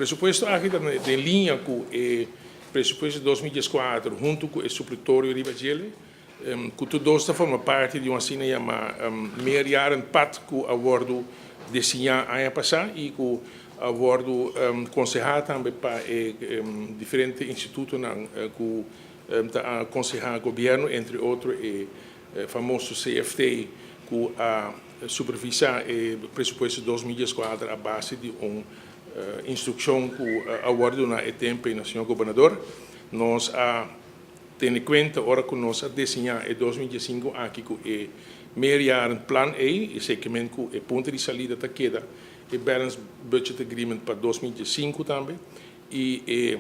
Presupuesto aki ta den liña ku e presupuesto 2014 huntu ku e supletorio riba dje, ku tur dos ta forma parti di un asina yamá meerjarenpad ku a wòrdu diseñá aña pasá i ku a wòrdu konsehá tambe pa e diferente institutonan ku ta konsehá gobièrnu, entre otro e famoso CFT ku a supervisá e presupuesto 2014 a base di un instrukshon ku a wòrdu duná e tempu na señor gobernador. Nos a tene kuenta ora ku nos a diseñá e 2015 aki ku e meerjarenplan ei, i ku e punto di salida ta keda e Balanced Budget Agreement pa 2015 tambe i e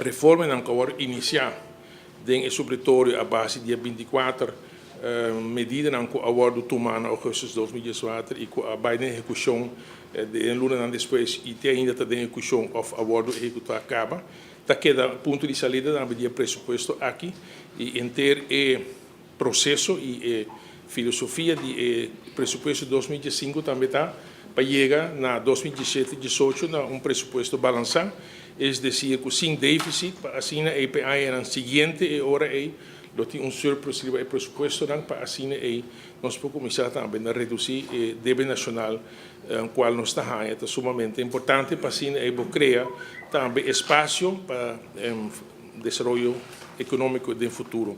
reformanan ku a wòrdu inisiá den e supletorio a base di 24 medidanan ku a wòrdu tumá na ougùstùs 2014 i ku a bai den ehekushon den lunanan despues i te ainda ta den ehekushon òf a wòrdu ehekutá kaba, ta keda punto di salida tambe di e presupuesto aki i henter e proseso i e filosofia di e presupuesto 2015 tambe ta pa yega na 2017-18 na un presupuesto balansá, es desir, ku sin défisit, pa asina e aña siguiente e ora ei lo tin un surplus riba e presupuestonan pa asina ei nos por kuminsá tambe na redusí e debe nashonal, kual nos ta ta sumamente importante pa asina ei krea tambe espasio pa desaroyo ekonómiko den futuro.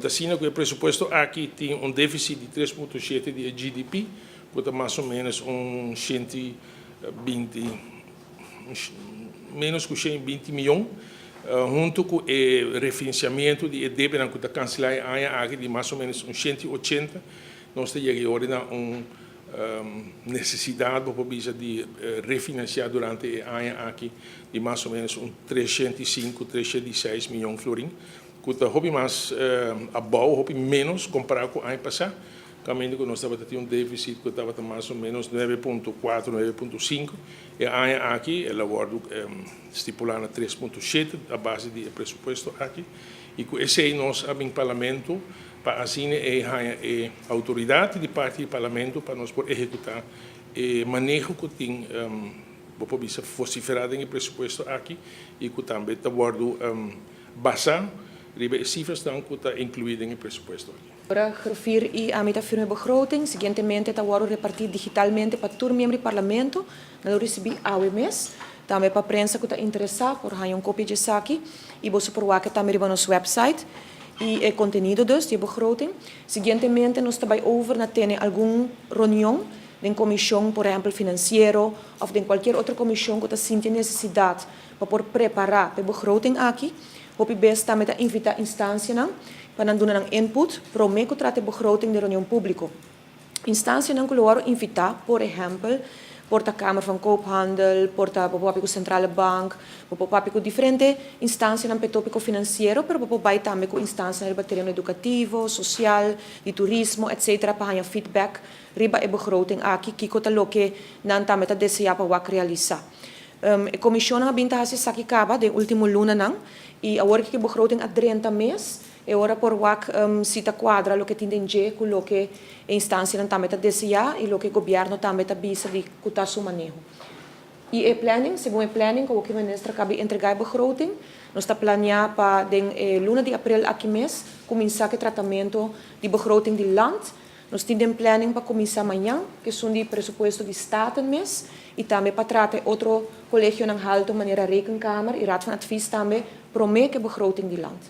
Asina ku e presupuesto aki tin un défisit di 3,7 di GDP, ku ta mas o ménos un 120, ménos ku 120 mion, huntu ku e refinansiamentu di debe ku ta kanselá aña aki di mas o ménos un 180, nos ta yega na un nesesidat pa di refinansiá durante e aña aki di mas o ménos un 305, 306 mion florin, ku ta hopi mas abou, hopi ménos kompará ku aña pasá, kaminda ku nos tabatin un défisit ku tabata mas o ménos 9,4, 9,5. E aña aki el a wòrdu stipulá na 3,7 a base di presupuesto aki. I ku esei nos a bin parlamento pa asina e e outoridat di parti di parlamento pa nos por ehekutá e maneho ku tin bo bisa vosiferá den e presupuesto aki i ku tambe ta wòrdu basá riba e sifranan ku ta inkluí den e presupuesto aki. Ora griffier i ami ta firma begroting, siguientemente ta wòrdu repartí digitalmente pa tur miembro di parlamento, nan lo risibí awe mes, tambe pa prensa ku ta interesá por haña un kopia di esaki i bo por wak tambe riba nos website i e kontenido dus di begroting. Siguientemente nos ta bai over na tene algun reunion den komishon, por ehèmpel, finansiero òf den kualke otro komishon ku ta sinti nesesidat pa por prepará e begroting aki. Hopi bes tambe ta invitá instansianan pa nan duna nan input promé ku trata begroting den reunion públiko. Instansianan ku lo invitá, por ehèmpel, por ta Kamer van Koophandel, por ta papia ku Centrale Bank, papia ku diferente instansianan pa tópiko finansiero, pero por bai tambe ku instansianan riba tereno edukativo, sosial, di turismo, etc. Pa haña feedback riba e begroting aki, kiko ta loke nan tambe ta deseá pa wak realisá. E komishon a bin ta hasi esaki kaba den último lunanan i awor ku e begroting a drenta mes, e ora por wak si ta kuadra loke tin den dje ku loke e instansianan tambe ta deseá i loke gobièrnu tambe ta bisa di ku ta su maneho. I e planning, segun e planning, ku e minister a kaba di entregá e begroting, nos ta planeá pa den luna di aprel aki mes kuminsá ku tratamentu di begroting di land. Nos tin den planning pa kuminsá mañan, ku ta di presupuesto di Staten mes, i tambe pa trata otro kolegionan haltu manera Rekenkamer i Raad van Advies tambe, promé ku begroting di land.